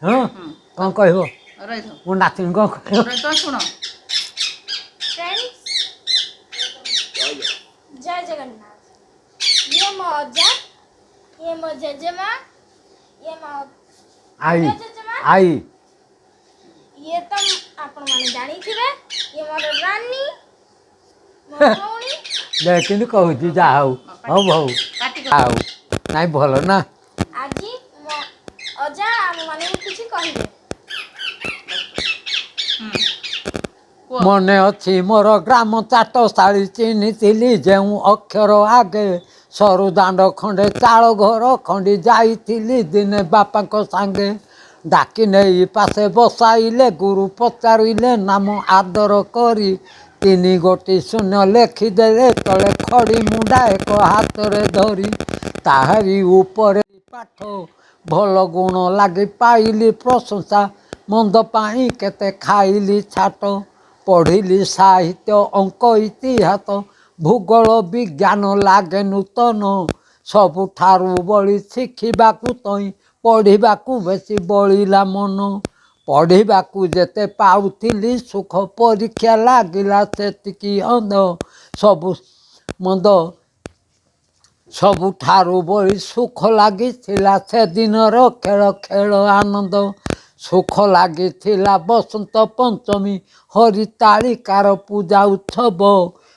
ହଁ, କ'ଣ କହିବ? ରହିଥାଅ। ମୋ ନାତୁଣୀ କ'ଣ କହିବ? ରହିଥାଅ, ଶୁଣ। ଫ୍ରେଣ୍ଡସ୍, ଜୟ ଜଗନ୍ନାଥ। ଇଏ ମୋ ଅଜା, ଇଏ ମୋ ଜେଜେମା, ଇଏ ମୋ ଆଈ। ଜେଜେମା। ଆଈ। ଇଏ ତ ଆପଣମାନେ ଜାଣିଥିବେ, ଇଏ ମୋର ରାନୀ, ମୋ ଭଉଣୀ। ଦେଖ, କହୁଛି। ଯାହା ହଉ, ହଉ ହଉ। ପାଟି। ଆଉ ନାଇଁ, ଭଲ ନା? ଆଜି ମୋ ଅଜା ଆମମାନଙ୍କୁ କିଛି କହିବେ। କୁହ। ମନେ ଅଛି ମୋର ଗ୍ରାମ ଚାଟଶାଳୀ, ଚିହ୍ନିଥିଲି ଯେଉଁ ଅକ୍ଷର ଆଗେ। ସରୁ ଦାଣ୍ଡ ଖଣ୍ଡେ, ଚାଳ ଘର ଖଣ୍ଡି, ଯାଇଥିଲି ଦିନେ ବାପାଙ୍କ ସାଙ୍ଗେ। ଡାକି ନେଇ ପାଶେ ବସାଇଲେ ଗୁରୁ, ପଚାରିଲେ ନାମ ଆଦର କରି। ତିନି ଗୋଟି ଶୂନ୍ୟ ଲେଖିଦେଲେ ତଳେ, ଖଡ଼ି ମୁଣ୍ଡା ଏକ ହାତରେ ଧରି। ତାହାରି ଉପରେ ପାଠ ଭଲ ଗୁଣ ଲାଗି ପାଇଲି ପ୍ରଶଂସା, ମନ୍ଦ ପାଇଁ କେତେ ଖାଇଲି ଛାଟ। ପଢ଼ିଲି ସାହିତ୍ୟ, ଅଙ୍କ, ଇତିହାସ, ଭୂଗୋଳ, ବିଜ୍ଞାନ ଲାଗେ ନୂତନ। ସବୁଠାରୁ ବଳି ଶିଖିବାକୁ ତହିଁ ପଢ଼ିବାକୁ ବେଶୀ ବଳିଲା ମନ। ପଢ଼ିବାକୁ ଯେତେ ପାଉଥିଲି ସୁଖ, ପରୀକ୍ଷା ଲାଗିଲା ସେତିକି ଅନ୍ଧ ସବୁ ମନ୍ଦ। ସବୁଠାରୁ ବଳି ସୁଖ ଲାଗିଥିଲା ସେଦିନର ଖେଳ ଖେଳ ଆନନ୍ଦ। ସୁଖ ଲାଗିଥିଲା ବସନ୍ତ ପଞ୍ଚମୀ, ହରିତାଳିକାର ପୂଜା ଉତ୍ସବ।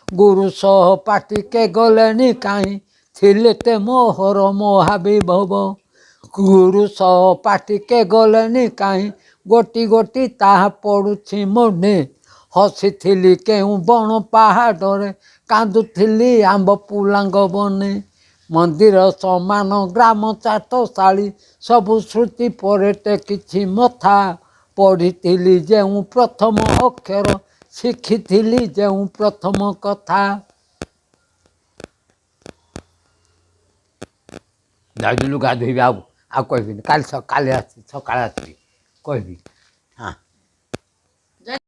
ଗୁରୁ ସହପାଠୀ କେ ଗଲେଣି କାହିଁ, ଥିଲେ ତେ ମୋହର ମହାବିଭବ। ଗୁରୁ ସହପାଠୀ କେ ଗଲେଣି କାହିଁ, ଗୋଟି ଗୋଟି ତାହା ପଡ଼ୁଛି ମନେ। ହସିଥିଲି କେଉଁ ବଣ ପାହାଡ଼ରେ, କାନ୍ଦୁଥିଲି ଆମ୍ବ ପୁଲାଙ୍ଗ ବନେ। ମନ୍ଦିର ସମାନ ଗ୍ରାମ ଚାଟଶାଳୀ, ସବୁ ଶ୍ରୁତି ପରେ ଟେକିଛି ମଥା। ପଢ଼ିଥିଲି ଯେଉଁ ପ୍ରଥମ ଅକ୍ଷର, ଶିଖିଥିଲି ଯେଉଁ ପ୍ରଥମ କଥା। ଯାଉଥିଲୁ ଗାଧୋଇବି, ଆଉ କହିବିନି। କାଲି ସକାଳେ ଆସିବି, ସକାଳେ ଆସିବି, କହିବି। ହଁ। ଜୟ